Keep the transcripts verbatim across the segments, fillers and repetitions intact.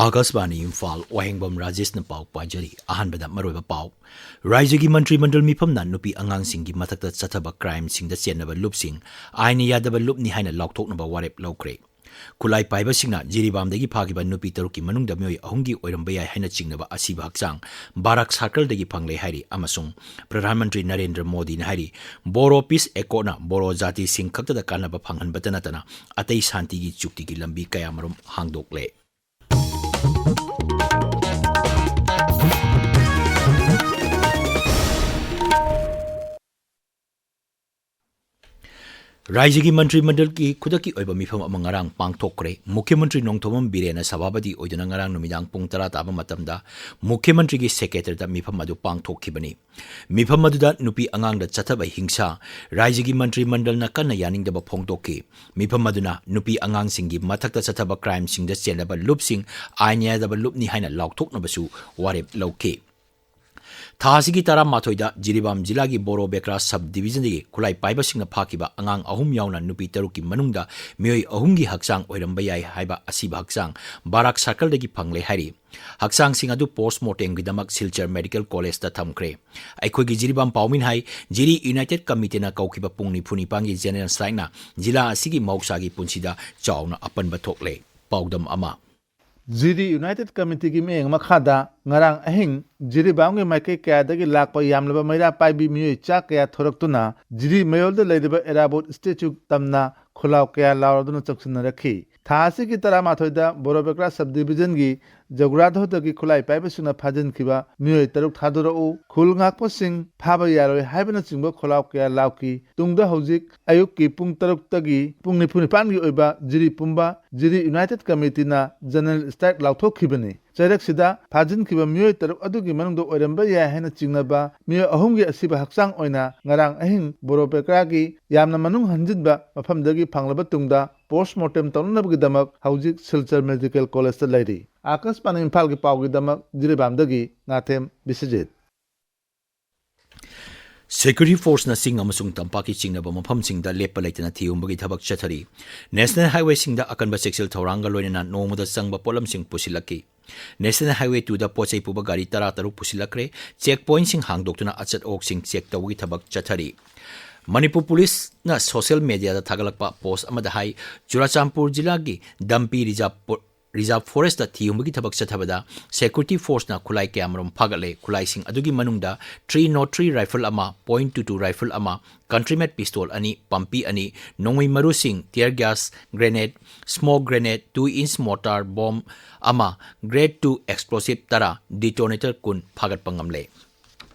ꯑꯥꯀꯥꯁꯕꯥꯅꯤ ꯏꯝꯐꯥꯜ, ꯋꯥꯍꯦꯡꯕꯝ ꯔꯥꯖꯦꯁꯅ ꯄꯥꯎ ꯄꯥꯖꯔꯤ꯫ ꯑꯍꯥꯟꯕꯗ ꯃꯔꯨꯑꯣꯏꯕ ꯄꯥꯎ꯫ ꯔꯥꯏꯖ꯭ꯌꯒꯤ ꯃꯟꯇ꯭ꯔꯤ ꯃꯟꯗꯜ ꯃꯤꯐꯝꯅ ꯅꯨꯄꯤ ꯑꯉꯥꯡꯁꯤꯡꯒꯤ ꯃꯊꯛꯇ ꯆꯠꯊꯕ crimeꯁꯤꯡꯗ ꯆꯦꯟꯅꯕ ꯂꯨꯞꯁꯤꯡ ꯑꯥꯏꯟꯅ ꯌꯥꯗꯕ ꯂꯨꯞꯅꯤ ꯍꯥꯏꯅ ꯂꯥꯎꯊꯣꯛꯅꯕ ꯋꯥꯔꯦꯞ ꯂꯧꯈ꯭ꯔꯦ꯫ ꯈꯨꯠꯂꯥꯏ ꯄꯥꯏꯕꯁꯤꯡꯅ ꯖꯤꯔꯤꯕꯥꯝꯗꯒꯤ ꯐꯥꯈꯤꯕ ꯅꯨꯄꯤ ꯇꯔꯨꯛꯀꯤ ꯃꯅꯨꯡꯗ ꯃꯤꯑꯣꯏ ꯑꯍꯨꯝꯒꯤ ꯑꯣꯏꯔꯝꯕ ꯌꯥꯏ ꯍꯥꯏꯅ ꯆꯤꯡꯅꯕ ꯑꯁꯤꯕ ꯍꯛꯆꯥꯡ ꯕꯥꯔꯥꯛ circleꯗꯒꯤ ꯐꯪꯂꯦ ꯍꯥꯏꯔꯤ ꯑꯃꯁꯨꯡ ꯄ꯭ꯔꯙꯥꯟ ꯃꯟꯇ꯭ꯔꯤ ꯅꯔꯦꯟꯗ꯭ꯔ ꯃꯣꯗꯤꯅ ꯍꯥꯏꯔꯤ, ꯕꯣꯔꯣ peace accordꯅ ꯕꯣꯔꯣ ꯖꯥꯇꯤꯁꯤꯡ ꯈꯛꯇꯗ ꯀꯥꯟꯅꯕ ꯐꯪꯍꯟꯕꯇ ꯅꯠꯇꯅ ꯑꯇꯩ ꯁꯥꯟꯇꯤꯒꯤ ꯆꯨꯛꯇꯤꯒꯤ ꯂꯝꯕꯤ ꯀꯌꯥꯃꯔꯨꯝ ꯍꯥꯡꯗꯣꯛꯂꯦ꯫ ꯔꯥꯏꯖ꯭ꯌꯒꯤ ꯃꯟꯇ꯭ꯔꯤ ꯃꯟꯗꯜꯒꯤ ꯈꯨꯗꯛꯀꯤ ꯑꯣꯏꯕ ꯃꯤꯐꯝ ꯑꯃ ꯉꯔꯥꯡ ꯄꯥꯡꯊꯣꯛꯈ꯭ꯔꯦ꯫ ꯃꯨꯈ꯭ꯌ ꯃꯟꯇ꯭ꯔꯤ ꯅꯣꯡꯊꯣꯝꯕꯝ ꯕꯤꯔꯦꯟꯅ ꯁꯚꯥꯄꯇꯤ ꯑꯣꯏꯗꯨꯅ ꯉꯔꯥꯡ ꯅꯨꯃꯤꯗꯥꯡ ꯄꯨꯡ ꯇꯔꯥ ꯇꯥꯕ ꯃꯇꯝꯗ ꯃꯨꯈ꯭ꯌ ꯃꯟꯇ꯭ꯔꯤꯒꯤ secretariatꯇ ꯃꯤꯐꯝ ꯑꯗꯨ ꯄꯥꯡꯊꯣꯛꯈꯤꯕꯅꯤ꯫ ꯃꯤꯐꯝ ꯑꯗꯨꯗ ꯅꯨꯄꯤ ꯑꯉꯥꯡꯗ ꯆꯠꯊꯕ ꯍꯤꯡꯁꯥ ꯔꯥꯏꯖ꯭ꯌꯒꯤ ꯃꯟꯇ꯭ꯔꯤ ꯃꯟꯗꯜꯅ ꯀꯟꯅ ꯌꯥꯅꯤꯡꯗꯕ ꯐꯣꯡꯗꯣꯛꯈꯤ꯫ ꯃꯤꯐꯝ ꯑꯗꯨꯅ ꯅꯨꯄꯤ ꯑꯉꯥꯡꯁꯤꯡꯒꯤ ꯃꯊꯛꯇ ꯆꯠꯊꯕ crimeꯁꯤꯡꯗ ꯆꯦꯟꯅꯕ ꯂꯨꯞꯁꯤꯡ ꯑꯥꯏꯟ ꯌꯥꯗꯕ ꯂꯨꯞꯅꯤ ꯍꯥꯏꯅ ꯂꯥꯎꯊꯣꯛꯅꯕꯁꯨ ꯋꯥꯔꯦꯞ ꯂꯧꯈꯤ꯫ ꯊꯥ ꯑꯁꯤꯒꯤ ꯇꯔꯥꯃꯥꯊꯣꯏꯗ ꯖꯤꯔꯤꯕꯥꯝ ꯖꯤꯂꯥꯒꯤ ꯕꯣꯔꯣ ꯕꯦꯀ꯭ꯔꯥ sub divisionꯗꯒꯤ ꯈꯨꯠꯂꯥꯏ ꯄꯥꯏꯕꯁꯤꯡꯅ ꯐꯥꯈꯤꯕ ꯑꯉꯥꯡ ꯑꯍꯨꯝ ꯌꯥꯎꯅ ꯅꯨꯄꯤ ꯇꯔꯨꯛꯀꯤ ꯃꯅꯨꯡꯗ ꯃꯤꯑꯣꯏ ꯑꯍꯨꯝꯒꯤ ꯍꯛꯆꯥꯡ ꯑꯣꯏꯔꯝꯕ ꯌꯥꯏ ꯍꯥꯏꯕ ꯑꯁꯤꯕ ꯍꯛꯆꯥꯡ ꯕꯥꯔꯥꯛ circleꯗꯒꯤ ꯐꯪꯂꯦ ꯍꯥꯏꯔꯤ꯫ ꯍꯛꯆꯥꯡꯁꯤꯡ ꯑꯗꯨ post mortemꯒꯤꯗꯃꯛ ꯁꯤꯜꯆꯔ Medical Collegeꯇ ꯊꯝꯈ꯭ꯔꯦ꯫ ꯑꯩꯈꯣꯏꯒꯤ ꯖꯤꯔꯤꯕꯥꯝ ꯄꯥꯎꯃꯤꯅ ꯍꯥꯏ, ꯖꯤꯔꯤ United Committeeꯅ ꯀꯧꯈꯤꯕ ꯄꯨꯡ ꯅꯤꯐꯨ ꯅꯤꯄꯥꯟꯒꯤ general strikeꯅ ꯖꯤꯂꯥ ꯑꯁꯤꯒꯤ ꯃꯍꯧꯁꯥꯒꯤ ꯄꯨꯟꯁꯤꯗ ꯆꯥꯎꯅ ꯑꯄꯟꯕ ꯊꯣꯛꯂꯦ꯫ ꯄꯥꯎꯗꯝ ꯑꯃ꯫ ꯖꯤꯔꯤ United Committeeꯒꯤ ꯃꯤꯠꯌꯦꯡ ꯃꯈꯥꯗ ꯉꯔꯥꯡ ꯑꯍꯤꯡ ꯖꯤꯔꯤꯕꯥꯝꯒꯤ ꯃꯥꯏꯀꯩ ꯀꯌꯥꯗꯒꯤ ꯂꯥꯛꯄ ꯌꯥꯝꯂꯕ ꯃꯩꯔꯥ ꯄꯥꯏꯕꯤ ꯃꯤꯑꯣꯏ ꯆꯥ ꯀꯌꯥ ꯊꯣꯔꯛꯇꯨꯅ ꯖꯤꯔꯤ ꯃꯌꯣꯜꯗ ꯂꯩꯔꯤꯕ ꯏꯔꯥꯕꯣꯠ statue ꯇꯝꯅ ꯈꯨꯜꯂꯥꯎ ꯀꯌꯥ ꯂꯥꯎꯔꯗꯨꯅ ꯆꯪꯁꯤꯟꯅꯔꯛꯈꯤ꯫ ꯊꯥ ꯑꯁꯤꯒꯤ ꯇꯔꯥꯃꯥꯊꯣꯏꯗ ꯕꯣꯔꯣꯕꯦꯀ꯭ꯔꯥ sub divisionꯒꯤ ꯖꯒꯨꯔꯥꯊꯧꯗꯒꯤ ꯈꯨꯠꯂꯥꯏ ꯄꯥꯏꯕꯁꯤꯡꯅ ꯐꯥꯖꯤꯟꯈꯤꯕ ꯃꯤꯑꯣꯏ ꯇꯔꯨꯛ ꯊꯥꯗꯣꯔꯛꯎ, ꯈꯨꯜ ꯉꯥꯛꯄꯁꯤꯡ ꯐꯥꯕ ꯌꯥꯔꯣꯏ ꯍꯥꯏꯕꯅꯆꯤꯡꯕ ꯈꯣꯜꯂꯥꯎ ꯀꯌꯥ ꯂꯥꯎꯈꯤ꯫ ꯇꯨꯡꯗ ꯍꯧꯖꯤꯛ ꯑꯌꯨꯛꯀꯤ ꯄꯨꯡ ꯇꯔꯨꯛꯇꯒꯤ ꯄꯨꯡ ꯅꯤꯐꯨ ꯅꯤꯄꯥꯟꯒꯤ ꯑꯣꯏꯕ ꯖꯤꯔꯤ ꯄꯨꯝꯕ ꯖꯤꯔꯤ United Committeeꯅ general strike ꯂꯥꯎꯊꯣꯛꯈꯤꯕꯅꯤ꯫ ꯆꯩꯔꯛꯁꯤꯗ ꯐꯥꯖꯤꯟꯈꯤꯕ ꯃꯤꯑꯣꯏ ꯇꯔꯨꯛ ꯑꯗꯨꯒꯤ ꯃꯅꯨꯡꯗ ꯑꯣꯏꯔꯝꯕ ꯌꯥꯏ ꯍꯥꯏꯅ ꯆꯤꯡꯅꯕ ꯃꯤꯑꯣꯏ ꯑꯍꯨꯝꯒꯤ ꯑꯁꯤꯕ ꯍꯛꯆꯥꯡ ꯑꯣꯏꯅ ꯉꯔꯥꯡ ꯑꯍꯤꯡ ꯕꯣꯔꯣꯕꯦꯀ꯭ꯔꯥꯒꯤ ꯌꯥꯝꯅ ꯃꯅꯨꯡ ꯍꯟꯖꯤꯟꯕ ꯃꯐꯝꯗꯒꯤ ꯐꯪꯂꯕ ꯇꯨꯡꯗ post mortem ꯇꯧꯅꯅꯕꯒꯤꯗꯃꯛ ꯍꯧꯖꯤꯛ ꯁꯤꯜꯆꯔ Medical Collegeꯇ ꯂꯩꯔꯤ꯫ ꯑꯥꯀꯥꯁꯕꯥꯅꯤ ꯏꯝꯐꯥꯜꯒꯤ ꯄꯥꯎꯒꯤꯗꯃꯛ ꯖꯤꯔꯤꯕꯥꯝꯗꯒꯤ ꯉꯥꯊꯦꯝ ꯕꯤꯁ꯭ꯋꯖꯤꯠ꯫ Security Forceꯅ ꯆꯤꯡ ꯑꯃꯁꯨꯡ ꯇꯝꯄꯥꯛꯀꯤ ꯆꯤꯡꯅꯕ ꯃꯐꯝꯁꯤꯡꯗ ꯂꯦꯞꯄ ꯂꯩꯇꯅ ꯊꯤꯍꯨꯝꯕꯒꯤ ꯊꯕꯛ ꯆꯠꯊꯔꯤ꯫ National Highwayꯁꯤꯡꯗ ꯑꯀꯟꯕ ꯆꯦꯛꯁꯤꯜ ꯊꯧꯔꯥꯡꯒ ꯂꯣꯏꯅꯅ ꯅꯣꯡꯃꯗ ꯆꯪꯕ ꯄꯣꯠꯂꯝꯁꯤꯡ ꯄꯨꯁꯤꯜꯂꯛꯈꯤ꯫ National Highway twoꯗ ꯄꯣꯠ ꯆꯩ ꯄꯨꯕ ꯒꯥꯔꯤ ꯇꯔꯥꯇꯔꯨꯛ ꯄꯨꯁꯤꯜꯂꯛꯈ꯭ꯔꯦ꯫ Check pointꯁꯤꯡ ꯍꯥꯡꯗꯣꯛꯇꯨꯅ ꯑꯆꯠ ꯑꯋꯣꯛꯁꯤꯡ check ꯇꯧꯕꯒꯤ ꯊꯕꯛ ꯆꯠꯊꯔꯤ꯫ ꯃꯅꯤꯄꯨꯔ ꯄꯨꯂꯤꯁꯅ social mediaꯗ ꯊꯥꯒꯠꯂꯛꯄ post ꯑꯃꯗ ꯍꯥꯏ, ꯆꯨꯔꯥꯆꯥꯟꯄꯨꯔ ꯖꯤꯂꯥꯒꯤ ꯗꯝꯄꯤ reserve ꯄꯣ-, reserve forestꯇ ꯊꯤꯍꯨꯝꯕꯒꯤ ꯊꯕꯛ ꯆꯠꯊꯕꯗ Security Forceꯅ ꯈꯨꯠꯂꯥꯏ ꯀꯌꯥꯃꯔꯨꯝ ꯐꯥꯒꯠꯂꯦ꯫ ꯈꯨꯠꯂꯥꯏꯁꯤꯡ ꯑꯗꯨꯒꯤ ꯃꯅꯨꯡꯗ three nought three rifle ꯑꯃ, point two two rifle ꯑꯃ, country made pistol ꯑꯅꯤ, ꯄꯝꯄꯤ ꯑꯅꯤ, ꯅꯣꯡꯃꯩ ꯃꯔꯨꯁꯤꯡ, tear gas grenade, smoke grenade, two inch mortar bomb ꯑꯃ, grade two explosive ꯇꯔꯥ, detonator ꯀꯨꯟ ꯐꯥꯒꯠꯄ ꯉꯝꯂꯦ꯫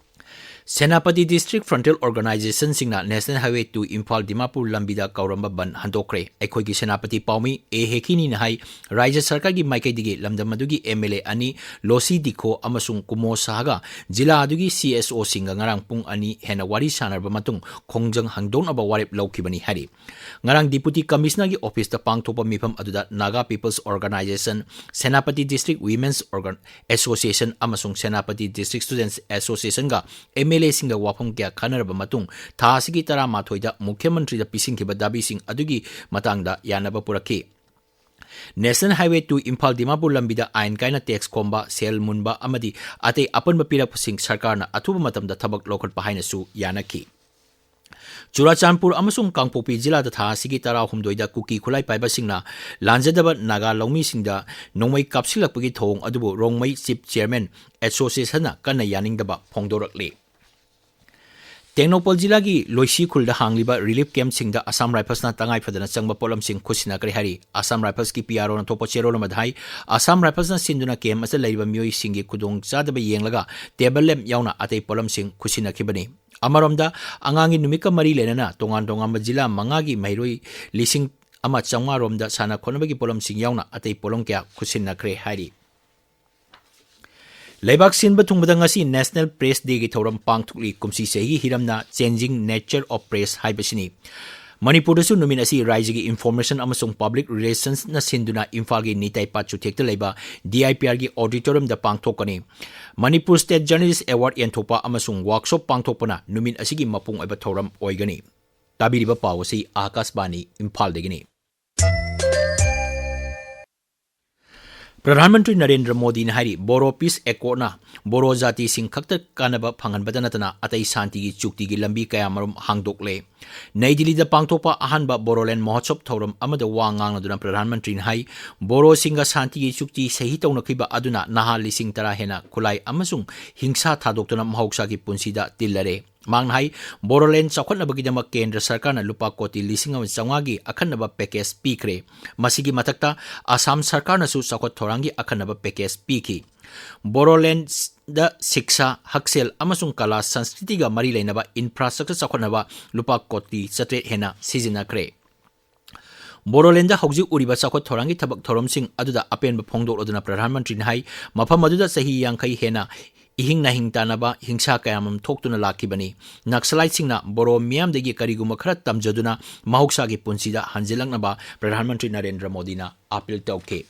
Senapati District Frontal Organizationꯁꯤꯡꯅ National Highway two Imphal Dimapur ꯂꯝꯕꯤꯗ ꯀꯧꯔꯝꯕ ꯕꯟ ꯍꯟꯗꯣꯛꯈ꯭ꯔꯦ꯫ ꯑꯩꯈꯣꯏꯒꯤ ꯁꯦꯅꯥꯄꯇꯤ ꯄꯥꯎꯃꯤ ꯑꯦ ꯍꯦꯈꯤꯅꯤꯅ ꯍꯥꯏ, ꯔꯥꯖ꯭ꯌ ꯁꯔꯀꯥꯔꯒꯤ ꯃꯥꯏꯀꯩꯗꯒꯤ ꯂꯝꯗꯝ ꯑꯗꯨꯒꯤ MLA ꯑꯅꯤ, ꯂꯣꯁꯤ ꯗꯤꯈꯣ ꯑꯃꯁꯨꯡ ꯀꯨꯃꯣ ꯁꯍꯥꯒ ꯖꯤꯂꯥ ꯑꯗꯨꯒꯤ CSOꯁꯤꯡꯒ ꯉꯔꯥꯡ ꯄꯨꯡ ꯑꯅꯤ ꯍꯦꯟꯅ ꯋꯥꯔꯤ ꯁꯥꯟꯅꯔꯕ ꯃꯇꯨꯡ ꯈꯣꯡꯖꯪ ꯍꯟꯗꯣꯛꯅꯕ ꯋꯥꯔꯦꯞ ꯂꯧꯈꯤꯕꯅꯤ ꯍꯥꯏꯔꯤ꯫ ꯉꯔꯥꯡ Deputy Commissionerꯒꯤ officeꯇ ꯄꯥꯡꯊꯣꯛꯄ ꯃꯤꯐꯝ ꯑꯗꯨꯗ Naga People's Organization, Senapati District Women's Organ-, Association ꯑꯃꯁꯨꯡ Senapati District Students Associationꯒ MLAꯁꯤꯡꯒ ꯋꯥꯐꯝ ꯀꯌꯥ ꯈꯟꯅꯔꯕ ꯃꯇꯨꯡ, ꯊꯥ ꯑꯁꯤꯒꯤ ꯇꯔꯥꯃꯥꯊꯣꯏꯗ ꯃꯨꯈ꯭ꯌ ꯃꯟꯇ꯭ꯔꯤꯗ ꯄꯤꯁꯤꯟꯈꯤꯕ ꯗꯥꯕꯤꯁꯤꯡ ꯑꯗꯨꯒꯤ ꯃꯇꯥꯡꯗ ꯌꯥꯅꯕ ꯄꯨꯔꯛꯈꯤ꯫ National Highway two Imphal Dimapur ꯂꯝꯕꯤꯗ ꯑꯥꯏꯟ ꯀꯥꯏꯅ tax ꯈꯣꯝꯕ, ꯁꯦꯜ ꯃꯨꯟꯕ ꯑꯃꯗꯤ ꯑꯇꯩ ꯑꯄꯟꯕ ꯄꯤꯔꯛꯄꯁꯤꯡ ꯁꯔꯀꯥꯔꯅ ꯑꯊꯨꯕ ꯃꯇꯝꯗ ꯊꯕꯛ ꯂꯧꯈꯠꯄ ꯍꯥꯏꯅꯁꯨ ꯌꯥꯅꯈꯤ꯫ ꯆꯨꯔꯥꯆꯥꯟꯄꯨꯔ ꯑꯃꯁꯨꯡ ꯀꯥꯡꯄꯣꯛꯄꯤ ꯖꯤꯂꯥꯗ ꯊꯥ ꯑꯁꯤꯒꯤ ꯇꯔꯥꯍꯨꯝꯗꯣꯏꯗ ꯀꯨꯀꯤ ꯈꯨꯠꯂꯥꯏ ꯄꯥꯏꯕꯁꯤꯡꯅ ꯂꯥꯟꯖꯗꯕ ꯅꯥꯒꯥ ꯂꯧꯃꯤꯁꯤꯡꯗ ꯅꯣꯡꯃꯩ ꯀꯥꯞꯁꯤꯜꯂꯛꯄꯒꯤ ꯊꯧꯑꯣꯡ ꯑꯗꯨꯕꯨ ꯔꯣꯡꯃꯩ Chief Chairman Associationꯅ ꯀꯟꯅ ꯌꯥꯅꯤꯡꯗꯕ ꯐꯣꯡꯗꯣꯔꯛꯂꯤ꯫ ꯇꯦꯡꯅꯧꯄꯜ ꯖꯤꯂꯥꯒꯤ ꯂꯣꯏꯁꯤ ꯈꯨꯜꯗ ꯍꯥꯡꯂꯤꯕ relief campꯁꯤꯡꯗ Assam Riflesꯅ ꯇꯉꯥꯏ ꯐꯗꯅ ꯆꯪꯕ ꯄꯣꯠꯂꯝꯁꯤꯡ ꯈꯨꯠꯁꯤꯟꯅꯈ꯭ꯔꯦ ꯍꯥꯏꯔꯤ꯫ Assam Riflesꯀꯤ PROꯅ ꯊꯣꯛꯄ ꯆꯦꯔꯣꯜ ꯑꯃꯗ ꯍꯥꯏ, Assam Riflesꯅ ꯁꯤꯟꯗꯨꯅ camp ꯑꯁꯤꯗ ꯂꯩꯔꯤꯕ ꯃꯤꯑꯣꯏꯁꯤꯡꯒꯤ ꯈꯨꯗꯣꯡꯆꯥꯗꯕ ꯌꯦꯡꯂꯒ table lamp ꯌꯥꯎꯅ ꯑꯇꯩ ꯄꯣꯠꯂꯝꯁꯤꯡ ꯈꯨꯠꯁꯤꯟꯅꯈꯤꯕꯅꯤ꯫ ꯑꯃꯔꯣꯝꯗ, ꯑꯉꯥꯡꯒꯤ ꯅꯨꯃꯤꯠꯀ ꯃꯔꯤ ꯂꯩꯅꯅ ꯇꯣꯉꯥꯟ ꯇꯣꯉꯥꯟꯕ ꯖꯤꯂꯥ ꯃꯉꯥꯒꯤ ꯃꯍꯩꯔꯣꯏ ꯂꯤꯁꯤꯡ ꯑꯃ ꯆꯥꯝꯃꯉꯥ ꯔꯣꯝꯗ ꯁꯥꯟꯅ ꯈꯣꯠꯅꯕꯒꯤ ꯄꯣꯠꯂꯝꯁꯤꯡ ꯌꯥꯎꯅ ꯑꯇꯩ ꯄꯣꯠꯂꯝ ꯀꯌꯥ ꯈꯨꯠꯁꯤꯟꯅꯈ꯭ꯔꯦ ꯍꯥꯏꯔꯤ꯫ ꯂꯩꯕꯥꯛ ꯁꯤꯟꯕ ꯊꯨꯡꯕꯗ ꯉꯁꯤ National Press Dayꯒꯤ ꯊꯧꯔꯝ ꯄꯥꯡꯊꯣꯛꯂꯤ꯫ ꯀꯨꯝꯁꯤ ꯆꯍꯤꯒꯤ ꯍꯤꯔꯝꯅ Changing Nature of Press ꯍꯥꯏꯕꯁꯤꯅꯤ꯫ ꯃꯅꯤꯄꯨꯔꯗꯁꯨ ꯅꯨꯃꯤꯠ ꯑꯁꯤ ꯔꯥꯏꯖꯒꯤ ꯏꯟꯐꯣꯔꯃꯦꯁꯟ ꯑꯃꯁꯨꯡ ꯄꯕ꯭ꯂꯤꯛ ꯔꯤꯂꯦꯁꯟꯁꯅ ꯁꯤꯟꯗꯨꯅ ꯏꯝꯐꯥꯜꯒꯤ ꯅꯤꯇꯥꯏ ꯄꯥꯠ ꯆꯨꯊꯦꯛꯇ ꯂꯩꯕ ꯗꯤ ꯑꯥꯏ ꯄꯤ ꯑꯥꯔꯒꯤ ꯑꯣꯗꯤꯇꯣꯔꯤꯌꯝꯗ ꯄꯥꯡꯊꯣꯛꯀꯅꯤ꯫ ꯃꯅꯤꯄꯨꯔ ꯁ꯭ꯇꯦꯠ ꯖꯔꯅꯦꯂꯤꯁ ꯑꯦꯋꯥꯔꯗ ꯌꯦꯟꯊꯣꯛꯄ ꯑꯃꯁꯨꯡ ꯋꯥꯔꯛꯁꯣꯞ ꯄꯥꯡꯊꯣꯛꯄꯅ ꯅꯨꯃꯤꯠ ꯑꯁꯤꯒꯤ ꯃꯄꯨꯡ ꯑꯣꯏꯕ ꯊꯧꯔꯝ ꯑꯣꯏꯒꯅꯤ꯫ ꯇꯥꯕꯤꯔꯤꯕ ꯄꯥꯎ ꯑꯁꯤ ꯑꯥꯀꯥꯁꯕꯥꯅꯤ ꯏꯝꯐꯥꯜꯗꯒꯤꯅꯤ꯫ ꯄ꯭ꯔꯙꯥꯟ ꯃꯟꯇ꯭ꯔꯤ ꯅꯔꯦꯟꯗ꯭ꯔ ꯃꯣꯗꯤꯅ ꯍꯥꯏꯔꯤ, ꯕꯣꯔꯣ ꯄꯤꯁ ꯑꯦꯀꯣꯔꯗꯅ ꯕꯣꯔꯣ ꯖꯥꯇꯤꯁꯤꯡ ꯈꯛꯇ ꯀꯥꯟꯅꯕ ꯐꯪꯍꯟꯕꯇ ꯅꯠꯇꯅ ꯑꯇꯩ ꯁꯥꯟꯇꯤꯒꯤ ꯆꯨꯛꯇꯤꯒꯤ ꯂꯝꯕꯤ ꯀꯌꯥꯃꯔꯨꯝ ꯍꯥꯡꯗꯣꯛꯂꯦ꯫ ꯅꯩ ꯗꯤꯜꯂꯤꯗ ꯄꯥꯡꯊꯣꯛꯄ ꯑꯍꯥꯟꯕ ꯕꯣꯔꯣꯂꯦꯟ ꯃꯍꯣꯠꯁꯕ ꯊꯧꯔꯝ ꯑꯃꯗ ꯋꯥ ꯉꯥꯡꯂꯗꯨꯅ ꯄ꯭ꯔꯙꯥꯟ ꯃꯟꯇ꯭ꯔꯤꯅ ꯍꯥꯏ, ꯕꯣꯔꯣꯁꯤꯡꯒ ꯁꯥꯟꯇꯤꯒꯤ ꯆꯨꯛꯇꯤ ꯁꯍꯤ ꯇꯧꯅꯈꯤꯕ ꯑꯗꯨꯅ ꯅꯍꯥ ꯂꯤꯁꯤꯡ ꯇꯔꯥ ꯍꯦꯟꯅ ꯈꯨꯠꯂꯥꯏ ꯑꯃꯁꯨꯡ ꯍꯤꯡꯁꯥ ꯊꯥꯗꯣꯛꯇꯨꯅ ꯃꯍꯧꯁꯥꯒꯤ ꯄꯨꯟꯁꯤꯗ ꯇꯤꯜꯂꯔꯦ꯫ ꯃꯍꯥꯛꯅ ꯍꯥꯏ, ꯕꯣꯔꯣꯂꯦꯟ ꯆꯥꯎꯈꯠꯅꯕꯒꯤꯗꯃꯛ ꯀꯦꯟꯗ꯭ꯔ ꯁꯔꯀꯥꯔꯅ ꯂꯨꯄꯥ ꯀꯣꯇꯤ ꯂꯤꯁꯤꯡ ꯑꯃ ꯆꯥꯝꯃꯉꯥꯒꯤ ꯑꯈꯟꯅꯕ ꯄꯦꯀꯦꯖ ꯄꯤꯈ꯭ꯔꯦ꯫ ꯃꯁꯤꯒꯤ ꯃꯊꯛꯇ ꯑꯁꯥꯝ ꯁꯔꯀꯥꯔꯅꯁꯨ ꯆꯥꯎꯈꯠ ꯊꯧꯔꯥꯡꯒꯤ ꯑꯈꯟꯅꯕ ꯄꯦꯀꯦꯖ ꯄꯤꯈꯤ꯫ ꯕꯣꯔꯣꯂꯦꯟꯗ ꯁꯤꯛꯁꯥ, ꯍꯛꯁꯦꯜ ꯑꯃꯁꯨꯡ ꯀꯂꯥ ꯁꯪꯁꯀ꯭ꯔꯤꯇꯤꯒ ꯃꯔꯤ ꯂꯩꯅꯕ ꯏꯟꯐ꯭ꯔꯥꯁ꯭ꯇ꯭ꯔꯛꯆꯔ ꯆꯥꯎꯈꯠꯅꯕ ꯂꯨꯄꯥ ꯀꯣꯇꯤ ꯆꯥꯇ꯭ꯔꯦꯠ ꯍꯦꯟꯅ ꯁꯤꯖꯤꯟꯅꯈ꯭ꯔꯦ꯫ ꯕꯣꯔꯣꯂꯦꯟꯗ ꯍꯧꯖꯤꯛ ꯎꯔꯤꯕ ꯆꯥꯎꯈꯠ ꯊꯧꯔꯥꯡꯒꯤ ꯊꯕꯛ ꯊꯧꯔꯝꯁꯤꯡ ꯑꯗꯨꯗ ꯑꯄꯦꯟꯕ ꯐꯣꯡꯗꯣꯛꯂꯗꯨꯅ ꯄ꯭ꯔꯙꯥꯟ ꯃꯟꯇ꯭ꯔꯤꯅ ꯍꯥꯏ, ꯃꯐꯝ ꯑꯗꯨꯗ ꯆꯍꯤ ꯌꯥꯡꯈꯩ ꯍꯦꯟꯅ ꯏꯍꯤꯡ ꯅꯥꯍꯤꯡ ꯇꯥꯅꯕ ꯍꯤꯡꯁꯥ ꯀꯌꯥꯃꯔꯨꯝ ꯊꯣꯛꯇꯨꯅ ꯂꯥꯛꯈꯤꯕꯅꯤ꯫ ꯅꯛꯁꯂꯥꯏꯠꯁꯤꯡꯅ ꯕꯣꯔꯣ ꯃꯤꯌꯥꯝꯗꯒꯤ ꯀꯔꯤꯒꯨꯝꯕ ꯈꯔ ꯇꯝꯖꯗꯨꯅ ꯃꯍꯧꯁꯥꯒꯤ ꯄꯨꯟꯁꯤꯗ ꯍꯟꯖꯤꯜꯂꯛꯅꯕ ꯄ꯭ꯔꯙꯥꯟ ꯃꯟꯇ꯭ꯔꯤ ꯅꯔꯦꯟꯗ꯭ꯔ ꯃꯣꯗꯤꯅ ꯑꯥꯄꯤꯜ ꯇꯧꯈꯤ꯫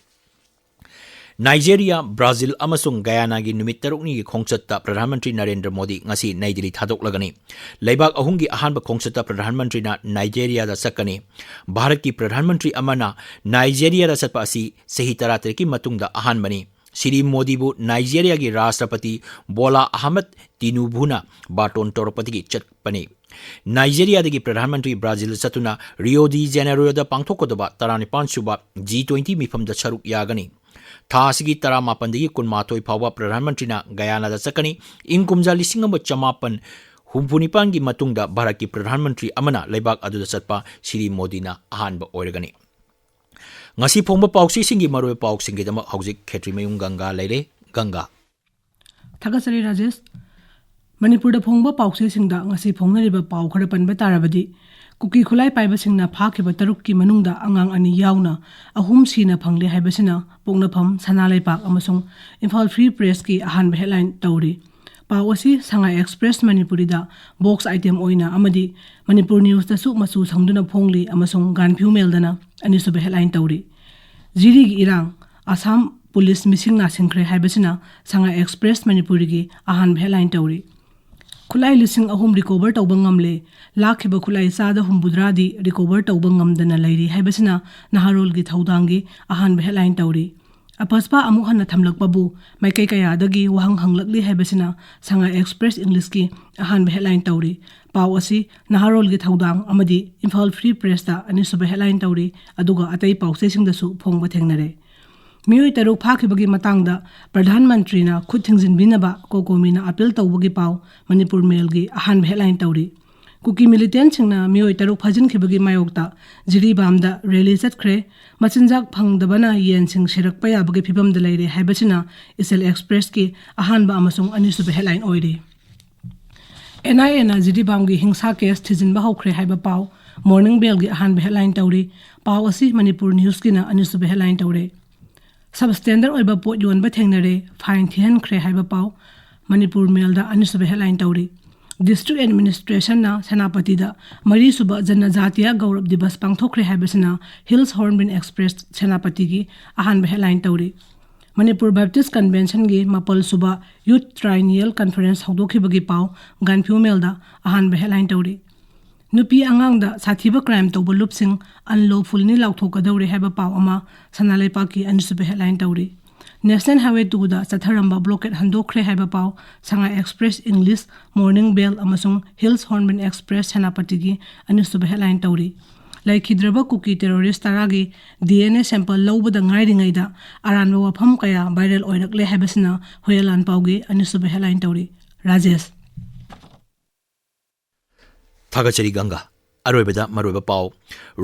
ꯅꯥꯏꯖꯦꯔꯤꯌꯥ, ꯕ꯭ꯔꯥꯖꯤꯜ ꯑꯃꯁꯨꯡ ꯒꯌꯥꯅꯥꯒꯤ ꯅꯨꯃꯤꯠ ꯇꯔꯨꯛꯅꯤꯒꯤ ꯈꯣꯡꯆꯠꯇ ꯄ꯭ꯔꯙꯥꯟ ꯃꯟꯇ꯭ꯔꯤ ꯅꯔꯦꯟꯗ꯭ꯔ ꯃꯣꯗꯤ ꯉꯁꯤ ꯅꯩ ꯗꯤꯜꯂꯤ ꯊꯥꯗꯣꯛꯂꯒꯅꯤ꯫ ꯂꯩꯕꯥꯛ ꯑꯍꯨꯝꯒꯤ ꯑꯍꯥꯟꯕ ꯈꯣꯡꯆꯠꯇ ꯄ꯭ꯔꯙꯥꯟ ꯃꯟꯇ꯭ꯔꯤꯅ ꯅꯥꯏꯖꯦꯔꯤꯌꯥꯗ ꯆꯠꯀꯅꯤ꯫ ꯚꯥꯔꯠꯀꯤ ꯄ꯭ꯔꯙꯥꯟ ꯃꯟꯇ꯭ꯔꯤ ꯑꯃꯅ ꯅꯥꯏꯖꯦꯔꯤꯌꯥꯗ ꯆꯠꯄ ꯑꯁꯤ ꯆꯍꯤ ꯇꯔꯥꯇꯔꯦꯠꯀꯤ ꯃꯇꯨꯡꯗ ꯑꯍꯥꯟꯕꯅꯤ꯫ ꯁ꯭ꯔꯤ ꯃꯣꯗꯤꯕꯨ ꯅꯥꯏꯖꯦꯔꯤꯌꯥꯒꯤ ꯔꯥꯁꯇ꯭ꯔꯄꯇꯤ ꯕꯣꯂꯥ ꯑꯍꯃꯗ ꯇꯤꯅꯨꯕꯨꯅ ꯕꯥꯇꯣꯟ ꯇꯧꯔꯛꯄꯗꯒꯤ ꯆꯠꯄꯅꯤ꯫ ꯅꯥꯏꯖꯦꯔꯤꯌꯥꯗꯒꯤ ꯄ꯭ꯔꯙꯥꯟ ꯃꯟꯇ꯭ꯔꯤ ꯕ꯭ꯔꯥꯖꯤꯜꯗ ꯆꯠꯇꯨꯅ ꯔꯤꯑꯣ ꯗꯤ ꯖꯦꯅꯦꯔꯣꯗ ꯄꯥꯡꯊꯣꯛꯀꯗꯕ ꯇꯔꯥꯅꯤꯄꯥꯟ ꯁꯨꯕ ꯖꯤ ꯇ꯭ꯋꯦꯟꯇꯤ ꯃꯤꯐꯝꯗ ꯁꯔꯨꯛ ꯌꯥꯒꯅꯤ꯫ ꯊꯥ ꯑꯁꯤꯒꯤ ꯇꯔꯥꯃꯥꯄꯟꯗꯒꯤ ꯀꯨꯟꯃꯥꯊꯣꯏ ꯐꯥꯎꯕ ꯄ꯭ꯔꯙꯥꯟ ꯃꯟꯇ꯭ꯔꯤꯅ ꯒꯌꯥꯅꯥꯗ ꯆꯠꯀꯅꯤ꯫ ꯏꯪ ꯀꯨꯝꯖꯥ ꯂꯤꯁꯤꯡ ꯑꯃ ꯆꯃꯥꯄꯟ ꯍꯨꯝꯐꯨ ꯅꯤꯄꯥꯟꯒꯤ ꯃꯇꯨꯡꯗ ꯚꯥꯔꯠꯀꯤ ꯄ꯭ꯔꯙꯥꯟ ꯃꯟꯇ꯭ꯔꯤ ꯑꯃꯅ ꯂꯩꯕꯥꯛ ꯑꯗꯨꯗ ꯆꯠꯄ ꯁ꯭ꯔꯤ ꯃꯣꯗꯤꯅ ꯑꯍꯥꯟꯕ ꯑꯣꯏꯔꯒꯅꯤ꯫ ꯉꯁꯤ ꯐꯣꯡꯕ ꯄꯥꯎꯆꯦꯁꯤꯡꯒꯤ ꯃꯔꯨꯑꯣꯏꯕ ꯄꯥꯎꯁꯤꯡꯒꯤꯗꯃꯛ ꯍꯧꯖꯤꯛ ꯈꯦꯇ꯭ꯔꯤꯃꯌꯨꯝ ꯒꯪꯒꯥ ꯂꯩꯔꯦ꯫ ꯒꯪꯒꯥ꯫ ꯊꯥꯒꯠꯆꯔꯤ ꯔꯥꯖꯦꯁ꯫ ꯃꯅꯤꯄꯨꯔꯗ ꯐꯣꯡꯕ ꯄꯥꯎꯆꯦꯁꯤꯡꯗ ꯉꯁꯤ ꯐꯣꯡꯅꯔꯤꯕ ꯄꯥꯎ ꯈꯔ ꯄꯟꯕ ꯇꯥꯔꯕꯗꯤ, ꯀꯨꯀꯤ ꯈꯨꯠꯂꯥꯏ ꯄꯥꯏꯕꯁꯤꯡꯅ ꯐꯥꯈꯤꯕ ꯇꯔꯨꯛꯀꯤ ꯃꯅꯨꯡꯗ ꯑꯉꯥꯡ ꯑꯅꯤ ꯌꯥꯎꯅ ꯑꯍꯨꯝ ꯁꯤꯅ ꯐꯪꯂꯦ ꯍꯥꯏꯕꯁꯤꯅ ꯄꯣꯛꯅꯐꯝ ꯁꯅꯥ ꯂꯩꯄꯥꯛ ꯑꯃꯁꯨꯡ ꯏꯝꯐꯥꯜ ꯐ꯭ꯔꯤ ꯄ꯭ꯔꯦꯁꯀꯤ ꯑꯍꯥꯟꯕ ꯍꯦꯗꯂꯥꯏꯟ ꯇꯧꯔꯤ꯫ ꯄꯥꯎ ꯑꯁꯤ ꯁꯉꯥꯏ ꯑꯦꯛꯁꯄ꯭ꯔꯦꯁ ꯃꯅꯤꯄꯨꯔꯤꯗ ꯕꯣꯛꯁ ꯑꯥꯏꯇꯦꯝ ꯑꯣꯏꯅ ꯑꯃꯗꯤ ꯃꯅꯤꯄꯨꯔ ꯅ꯭ꯌꯨꯁꯇꯁꯨ ꯃꯆꯨ ꯁꯪꯗꯨꯅ ꯐꯣꯡꯂꯤ ꯑꯃꯁꯨꯡ ꯒꯥꯟꯐ꯭ꯌꯨ ꯃꯦꯜꯗꯅ ꯑꯅꯤꯁꯨꯕ ꯍꯦꯗꯂꯥꯏꯟ ꯇꯧꯔꯤ꯫ ꯖꯤꯔꯤꯒꯤ ꯏꯔꯥꯡ, ꯑꯁꯥꯝ ꯄꯨꯂꯤꯁ ꯃꯤꯁꯤꯡ ꯅꯥꯁꯤꯡꯈ꯭ꯔꯦ ꯍꯥꯏꯕꯁꯤꯅ ꯁꯉꯥꯏ ꯑꯦꯛꯁꯄ꯭ꯔꯦꯁ ꯃꯅꯤꯄꯨꯔꯤꯒꯤ ꯑꯍꯥꯟꯕ ꯍꯦꯗꯂꯥꯏꯟ ꯇꯧꯔꯤ꯫ ꯈꯨꯠꯂꯥꯏ ꯂꯤꯁꯤꯡ ꯑꯍꯨꯝ ꯔꯤꯀꯣꯚꯔ ꯇꯧꯕ ꯉꯝꯂꯦ꯫ ꯂꯥꯛꯈꯤꯕ ꯈꯨꯠꯂꯥꯏ ꯆꯥꯗ ꯍꯨꯝꯐꯨꯇꯔꯥꯗꯤ ꯔꯤꯀꯣꯚꯔ ꯇꯧꯕ ꯉꯝꯗꯅ ꯂꯩꯔꯤ ꯍꯥꯏꯕꯁꯤꯅ ꯅꯍꯥꯔꯣꯜꯒꯤ ꯊꯧꯗꯥꯡꯒꯤ ꯑꯍꯥꯟꯕ ꯍꯦꯗꯂꯥꯏꯟ ꯇꯧꯔꯤ꯫ ꯑꯄꯁꯄꯥ ꯑꯃꯨꯛ ꯍꯟꯅ ꯊꯝꯂꯛꯄꯕꯨ ꯃꯥꯏꯀꯩ ꯀꯌꯥꯗꯒꯤ ꯋꯥꯍꯪ ꯍꯪꯂꯛꯂꯤ ꯍꯥꯏꯕꯁꯤꯅ ꯁꯉꯥꯏ ꯑꯦꯛꯁꯄ꯭ꯔꯦꯁ ꯏꯪꯂꯤꯁꯀꯤ ꯑꯍꯥꯟꯕ ꯍꯦꯗꯂꯥꯏꯟ ꯇꯧꯔꯤ꯫ ꯄꯥꯎ ꯑꯁꯤ ꯅꯍꯥꯔꯣꯜꯒꯤ ꯊꯧꯗꯥꯡ ꯑꯃꯗꯤ ꯏꯝꯐꯥꯜ ꯐ꯭ꯔꯤ ꯄ꯭ꯔꯦꯁꯇ ꯑꯅꯤꯁꯨꯕ ꯍꯦꯗꯂꯥꯏꯟ ꯇꯧꯔꯤ, ꯑꯗꯨꯒ ꯑꯇꯩ ꯄꯥꯎꯆꯦꯁꯤꯡꯗꯁꯨ ꯐꯣꯡꯕ ꯊꯦꯡꯅꯔꯦ꯫ ꯃꯤꯑꯣꯏ ꯇꯔꯨꯛ ꯐꯥꯈꯤꯕꯒꯤ ꯃꯇꯥꯡꯗ ꯄ꯭ꯔꯙꯥꯟ ꯃꯟꯇ꯭ꯔꯤꯅ ꯈꯨꯠ ꯊꯤꯡꯖꯤꯟꯕꯤꯅꯕ ꯀꯣꯀꯣꯃꯤꯅ ꯑꯥꯄꯤꯜ ꯇꯧꯕꯒꯤ ꯄꯥꯎ ꯃꯅꯤꯄꯨꯔ ꯃꯦꯜꯒꯤ ꯑꯍꯥꯟꯕ ꯍꯦꯗꯂꯥꯏꯟ ꯇꯧꯔꯤ꯫ ꯀꯨꯀꯤ ꯃꯤꯂꯤꯇꯦꯟꯠꯁꯤꯡꯅ ꯃꯤꯑꯣꯏ ꯇꯔꯨꯛ ꯐꯥꯖꯤꯟꯈꯤꯕꯒꯤ ꯃꯥꯌꯣꯛꯇ ꯖꯤꯔꯤꯕꯥꯝꯗ ꯔꯦꯂꯤ ꯆꯠꯈ꯭ꯔꯦ꯫ ꯃꯆꯤꯟꯖꯥꯛ ꯐꯪꯗꯕꯅ ꯌꯦꯟꯁꯤꯡ ꯁꯤꯔꯛꯄ ꯌꯥꯕꯒꯤ ꯐꯤꯕꯝꯗ ꯂꯩꯔꯦ ꯍꯥꯏꯕꯁꯤꯅ ꯏꯆꯦꯜ ꯑꯦꯛꯁꯄ꯭ꯔꯦꯁꯀꯤ ꯑꯍꯥꯟꯕ ꯑꯃꯁꯨꯡ ꯑꯅꯤꯁꯨꯕ ꯍꯦꯗꯂꯥꯏꯟ ꯑꯣꯏꯔꯤ꯫ ꯑꯦꯟ ꯑꯥꯏ ꯑꯦꯅ ꯖꯤꯔꯤꯕꯥꯝꯒꯤ ꯍꯤꯡꯁꯥ ꯀꯦꯁ ꯊꯤꯖꯤꯟꯕ ꯍꯧꯈ꯭ꯔꯦ ꯍꯥꯏꯕ ꯄꯥꯎ ꯃꯣꯔꯅꯤꯡ ꯕꯦꯜꯒꯤ ꯑꯍꯥꯟꯕ ꯍꯦꯗꯂꯥꯏꯟ ꯇꯧꯔꯤ꯫ ꯄꯥꯎ ꯑꯁꯤ ꯃꯅꯤꯄꯨꯔ ꯅ꯭ꯌꯨꯁꯀꯤꯅ ꯑꯅꯤꯁꯨꯕ ꯍꯦꯗꯂꯥꯏꯟ ꯇꯧꯔꯦ꯫ ꯁꯕ ꯁ꯭ꯇꯦꯟꯗꯔ ꯑꯣꯏꯕ ꯄꯣꯠ ꯌꯣꯟꯕ ꯊꯦꯡꯅꯔꯦ, ꯐꯥꯏꯟ ꯊꯤꯍꯟꯈ꯭ꯔꯦ ꯍꯥꯏꯕ ꯄꯥꯎ ꯃꯅꯤꯄꯨꯔ ꯃꯦꯜꯗ ꯑꯅꯤꯁꯨꯕ ꯍꯦꯗꯂꯥꯏꯟ ꯇꯧꯔꯤ꯫ ꯗꯤꯁꯇ꯭ꯔꯤꯛ ꯑꯦꯗꯃꯤꯅꯤꯁꯇ꯭ꯔꯦꯁꯟꯅ ꯁꯦꯅꯥꯄꯇꯤꯗ ꯃꯔꯤꯁꯨꯕ ꯖꯅꯖꯥꯇꯤꯌꯥ ꯒꯧꯔꯕ ꯗꯤꯕꯁ ꯄꯥꯡꯊꯣꯛꯈ꯭ꯔꯦ ꯍꯥꯏꯕꯁꯤꯅ ꯍꯤꯜꯁ ꯍꯣꯔꯟꯕꯤꯜ ꯑꯦꯛꯁꯄ꯭ꯔꯦꯁ ꯁꯦꯅꯥꯄꯇꯤꯒꯤ ꯑꯍꯥꯟꯕ ꯍꯦꯗꯂꯥꯏꯟ ꯇꯧꯔꯤ꯫ ꯃꯅꯤꯄꯨꯔ ꯕꯦꯞꯇꯤꯁ ꯀꯟꯚꯦꯟꯁꯟꯒꯤ ꯃꯥꯄꯜꯁꯨꯕ ꯌꯨꯊ ꯇ꯭ꯔꯥꯏꯅꯤꯌꯦꯜ ꯀꯟꯐꯔꯦꯟꯁ ꯍꯧꯗꯣꯛꯈꯤꯕꯒꯤ ꯄꯥꯎ ꯒꯥꯟꯐ꯭ꯌꯨ ꯃꯦꯜꯗ ꯑꯍꯥꯟꯕ ꯍꯦꯗꯂꯥꯏꯟ ꯇꯧꯔꯤ꯫ ꯅꯨꯄꯤ ꯑꯉꯥꯡꯗ ꯁꯥꯊꯤꯕ ꯀ꯭ꯔꯥꯏꯝ ꯇꯧꯕ ꯂꯨꯞꯁꯤꯡ ꯑꯟꯂꯣꯐꯨꯜꯅꯤ ꯂꯥꯎꯊꯣꯛꯀꯗꯧꯔꯦ ꯍꯥꯏꯕ ꯄꯥꯎ ꯑꯃ ꯁꯅꯥ ꯂꯩꯄꯥꯛꯀꯤ ꯑꯅꯤꯁꯨꯕ ꯍꯦꯗꯂꯥꯏꯟ ꯇꯧꯔꯤ꯫ ꯅꯦꯁꯅꯦꯜ ꯍꯥꯏꯋꯦ ꯇꯨꯗ ꯆꯠꯊꯔꯝꯕ ꯕ꯭ꯂꯣꯀꯦꯠ ꯍꯟꯗꯣꯛꯈ꯭ꯔꯦ ꯍꯥꯏꯕ ꯄꯥꯎ ꯁꯉꯥꯏ ꯑꯦꯛꯁꯄ꯭ꯔꯦꯁ ꯏꯪꯂꯤꯁ, ꯃꯣꯔꯅꯤꯡ ꯕꯦꯜ ꯑꯃꯁꯨꯡ ꯍꯤꯜꯁ ꯍꯣꯔꯟꯕꯤꯜ ꯑꯦꯛꯁꯄ꯭ꯔꯦꯁ ꯁꯦꯅꯥꯄꯇꯤꯒꯤ ꯑꯅꯤꯁꯨꯕ ꯍꯦꯗꯂꯥꯏꯟ ꯇꯧꯔꯤ꯫ ꯂꯩꯈꯤꯗ꯭ꯔꯕ ꯀꯨꯀꯤ ꯇꯦꯔꯣꯔꯤꯁ ꯇꯔꯥꯒꯤ ꯗꯤ ꯑꯦꯟ ꯑꯦ ꯁꯦꯝꯄꯜ ꯂꯧꯕꯗ ꯉꯥꯏꯔꯤꯉꯩꯗ ꯑꯔꯥꯟꯕ ꯋꯥꯐꯝ ꯀꯌꯥ ꯚꯥꯏꯔꯦꯜ ꯑꯣꯏꯔꯛꯂꯦ ꯍꯥꯏꯕꯁꯤꯅ ꯍꯨꯌꯦꯟ ꯂꯥꯟꯄꯥꯎꯒꯤ ꯑꯅꯤꯁꯨꯕ ꯍꯦꯗꯂꯥꯏꯟ ꯇꯧꯔꯤ꯫ ꯔꯥꯖꯦꯁ꯫ ꯊꯥꯒꯠꯆꯔꯤ ꯒꯪꯒꯥ꯫ ꯑꯔꯣꯏꯕꯗ ꯃꯔꯨꯑꯣꯏꯕ ꯄꯥꯎ꯫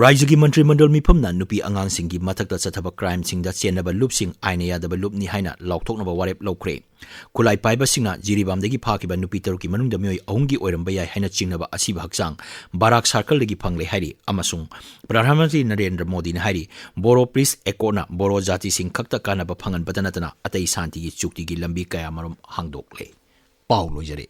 ꯔꯥꯖ꯭ꯌꯒꯤ ꯃꯟꯇ꯭ꯔꯤ ꯃꯟꯗꯜ ꯃꯤꯐꯝꯅ ꯅꯨꯄꯤ ꯑꯉꯥꯡꯁꯤꯡꯒꯤ ꯃꯊꯛꯇ ꯆꯠꯊꯕ ꯀ꯭ꯔꯥꯏꯝꯁꯤꯡꯗ ꯆꯦꯟꯅꯕ ꯂꯨꯞꯁꯤꯡ ꯑꯥꯏꯟꯅ ꯌꯥꯗꯕ ꯂꯨꯞꯅꯤ ꯍꯥꯏꯅ ꯂꯥꯎꯊꯣꯛꯅꯕ ꯋꯥꯔꯦꯞ ꯂꯧꯈ꯭ꯔꯦ꯫ ꯈꯨꯠꯂꯥꯏ ꯄꯥꯏꯕꯁꯤꯡꯅ ꯖꯤꯔꯤꯕꯥꯝꯗꯒꯤ ꯐꯥꯈꯤꯕ ꯅꯨꯄꯤ ꯇꯔꯨꯛꯀꯤ ꯃꯅꯨꯡꯗ ꯃꯤꯑꯣꯏ ꯑꯍꯨꯝꯒꯤ ꯑꯣꯏꯔꯝꯕ ꯌꯥꯏ ꯍꯥꯏꯅ ꯆꯤꯡꯅꯕ ꯑꯁꯤꯕ ꯍꯛꯆꯥꯡ ꯕꯥꯔꯥꯛ ꯁꯥꯔꯀꯜꯗꯒꯤ ꯐꯪꯂꯦ ꯍꯥꯏꯔꯤ ꯑꯃꯁꯨꯡ ꯄ꯭ꯔꯙꯥꯟ ꯃꯟꯇ꯭ꯔꯤ ꯅꯔꯦꯟꯗ꯭ꯔ ꯃꯣꯗꯤꯅ ꯍꯥꯏꯔꯤ, ꯕꯣꯔꯣ ꯄꯤꯁ ꯑꯦꯀꯣꯔꯗꯅ ꯕꯣꯔꯣ ꯖꯥꯇꯤꯁꯤꯡ ꯈꯛꯇ ꯀꯥꯟꯅꯕ ꯐꯪꯍꯟꯕꯇ ꯅꯠꯇꯅ ꯑꯇꯩ ꯁꯥꯟꯇꯤꯒꯤ ꯆꯨꯛꯇꯤꯒꯤ ꯂꯝꯕꯤ ꯀꯌꯥꯃꯔꯨꯝ ꯍꯥꯡꯗꯣꯛꯂꯦ꯫ ꯄꯥꯎ ꯂꯣꯏꯖꯔꯦ꯫